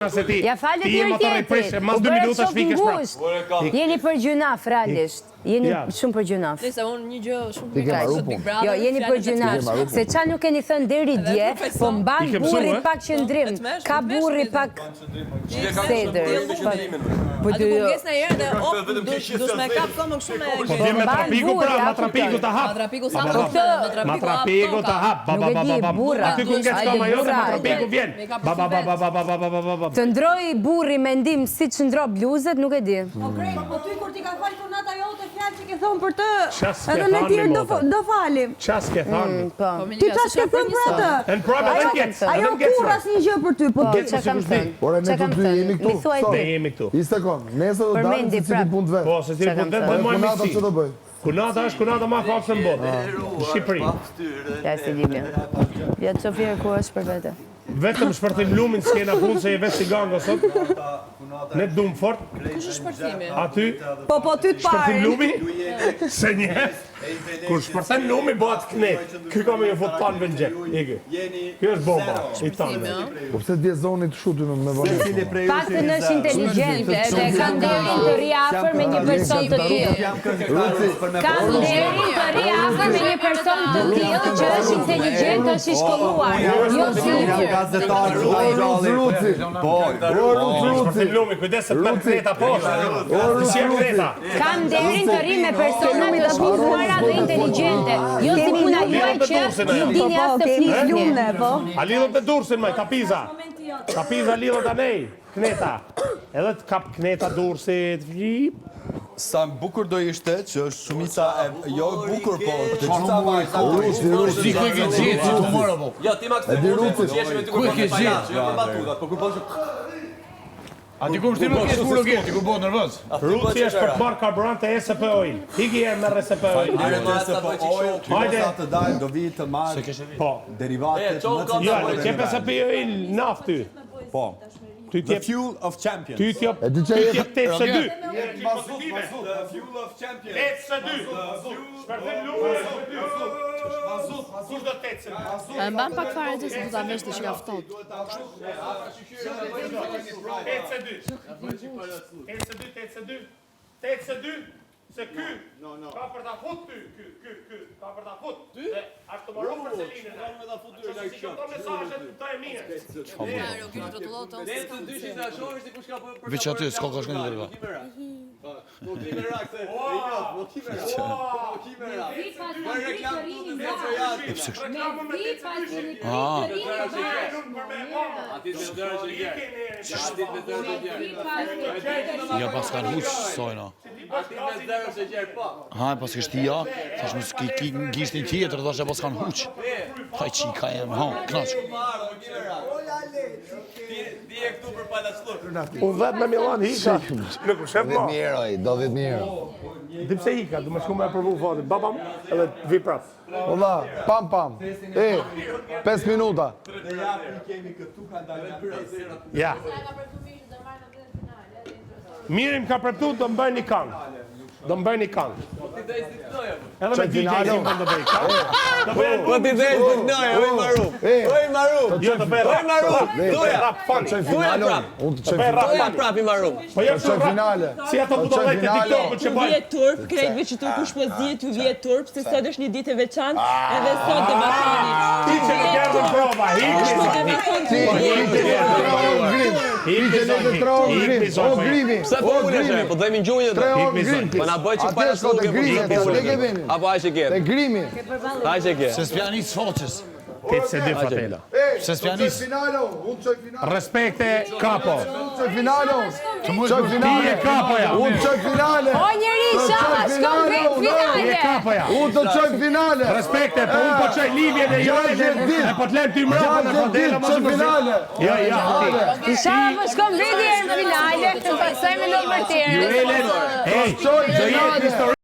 Se ti, Ja falet ti je njëri motor i tjetrit. prishë, mas U dy bëre minutash shok fikesh prapë. ngushtë. Jeni për gjynaf realisht. Jeni Ja. shumë për gjynaf. Nëse unë një gjë shumë Ti ke të marru mirë, Big punë. Brother. Jo, jeni për fjalën e gjynaf. Ti ke marru Se ça nuk keni thënë deri dje, po mban I ke mësu, burri e? pak qëndrim. E tmerrshme, Ka e tmerrshme, burri e pak Sedër. Po Aty dy ku ngec në erë dhe op, dush me kap këmbën kështu me Po vjen me mban trafiku pra, burri, ma a trafiku kupton. ta hap. Ma trafiku sa Ba, më ba, shumë, ba. ma trafiku Ma hap trafiku toka. ta hap, ba Nuk ba e ba di, ba ba. burra. Aty ku ngec Hajde, kama jote, ma burra, trafiku hajde. vjen. Me ka Ba ba ba ba ba ba ba ba ba ba. Të ndroj burri mendim siç ndro bluzet, nuk e di. Po krejt, po ty kur ti ka fal kunata jote fjalë që ke thënë për të, Qa s'ke edhe ne thënë, tjerë do mi do falim. Qa s'ke thënë? Po. Ti qa s'ke thënë për atë? Në prapë edhe ngec. Ajo edhe ngec. kurrë asnjë gjë për ty, po Po, ti. ça kam thënë? Ore, ne Ça të kam dy thënë? jemi këtu. Mi thuaj Stop. ti. Ne jemi këtu. Një sekond, nesër do dalim Përmendi se cili prap. punë të vet. Po, se cili Ça kam punë të vet, thënë? bëjmë Kunata miqësi. ç'do bëj? Kunata është kunata ma faqe në botë. Në Shqipëri. Ja si Libia. Ja të Sofia ku është për vete. Vetëm shpërthim lumin s'kena punë se je vetë si gango sot. Ne të dum fort. Kush është shpërthimi? Aty Po po ty të shpërthim parin. lumi se një kur shpërthen lumi bëhet knet. Ky ka me ju fut tanëve në xhep. Iki. Ky është bomba i tanëve. Po pse të vje zoni të shuty me me vonesë? Pak të nësh inteligjente edhe ka nderin të rri afër me një person të tillë. Ka nderin të rri afër me një person të tillë që është inteligjent, është i shkolluar, jo si Jam ju. gazetar, Ruci, Ruci. Po, O Ruci, Ruci. Shpërthim lumi, kujdes se të merr kneta poshtë. O Si e Ruci, Ruci. kneta. Ka nderin të rri me persona të shkolluara dhe inteligjente, jo si puna juaj që nuk dini Po as të kemi flisni. lumne, po. A lidhet me Durrësin maj, tapiza. Tapiza lidhet anej, kneta. Edhe të kap kneta Durrësit, flip. Sa bukur do ishte që është shumica e jo e bukur po të gjitha vajzat. Ruci, Ruci. Si ku e ke gjetë, si të mora po. Jo, ti ma E di Ruci. Ku e ke gjetë? Jo për batutat, po kur po A ti kur shtimë ke kur ke, ti kur bëhet nervoz. Ruci është për të marrë karburante SP Oil. Iki e merr SP Oil. Faleminderit se po oil, Hajde. sa të dalë do vi të marr Po. derivatet E, çon më ka Jo, cilësore nuk jep në SP vend. Oil naftë ty. Po. Ty The t'jep fuel of champions. ty t'jep E di ty që t'jep jep 8 se 2. The fuel of champions. 8 se 2. Shpërthim lumi. Kush do 8 se 2? E mban pak fare të se do ta vesh të që ka ftohtë. 8 se 2. 8 se 2, 8 se 2. 8 se 2. Se ky ka për ta fut ty, ky, ky, ky, ka për ta fut. Dhe ashtu të mbaron për Selinën. Ka për ta fut ty, like këto mesazhet të e mirë. Veç aty s'ka ka shkon tjetër. Po ki merak se e njoh, po ki merak. Po ki merak. Bëj reklam këtu në E pse kështu? Reklamën me 8 se 2. Ah, Aty me zëra që gjer. Aty me zëra që gjer. ja pas kanë huq sojna. Aty me zëra që gjer, po. Ha, pas kështë ja, thash mos ki ki gishtin tjetër, thash e pas kanë huq. Haj çika jem, ha, knaq. Po ki merak. Ti ti je këtu për palaclluk. Unë vetë me Milan hika. Nuk u shef ma. 10000 euro ai, do 10000 euro. Di pse hika, du me shku me e provu fatin. Babam, edhe të vi prap. Valla, pam pam. E, 5 minuta. Dhe ja ku kemi këtu kanë dalë janë Ja. Mirim ka premtu do më bëj një këngë. Do më bëj një këngë. Edhe me Çaj DJ finale. Zimën do bëj këngë. Do bëj Po ti del të knoj, oj maru. E, Oj maru. Jo, do bëj rap. Oj maru. Doja. Rap funny. Çaj Thuja finale. prap. Unë të çaj Bëj rap finale. Doja funny. prap i maru. Po jo Të çaj rap. finale. Si ato Të çaj budallajt e finale. TikTokut që Ju bëjnë. vje turp, krejtve që tu kush po zihet, ju vje turp, se sot është një ditë e veçantë, edhe sot debatoni. Ti që nuk erdhën prova, Kush po hikni. debaton, Ti, ju vje ti që turp. nuk e trahon grim. Ti që nuk e trahon grim. O grimi. Pse po O ulesh, grimi. po dhemi gjunjë Tre do. orë grim. Po na bëj çik Aty para shko te slluke, po grimi, po aty ke venin. Apo aq e ke. Te grimi. Aq e ke. Se s'pja nis faqes. 8 se 2 Fatela. E, Se të s'pja çoj nis. finale, unë të çoj finale. Respekte kapo. Unë të çoj finale. Të mos Çoj Ti finale. je kapoja. Unë të çoj finale. O njeri, Të çoj shama, shkon finale, vetë unë, Ti je finale. kapoja. Unë të çoj finale. Respekte, po unë po çoj Livjen e Jonin 60 e po të lëm ty mbrapa në 60 Fatela ditë mos çoj u mërzit. finale. Jo, jo, ti. Ishalla po shkon vetë në finale, pastaj me do për tjerë. Juelen, hey, Çoj do jetë finale. histori.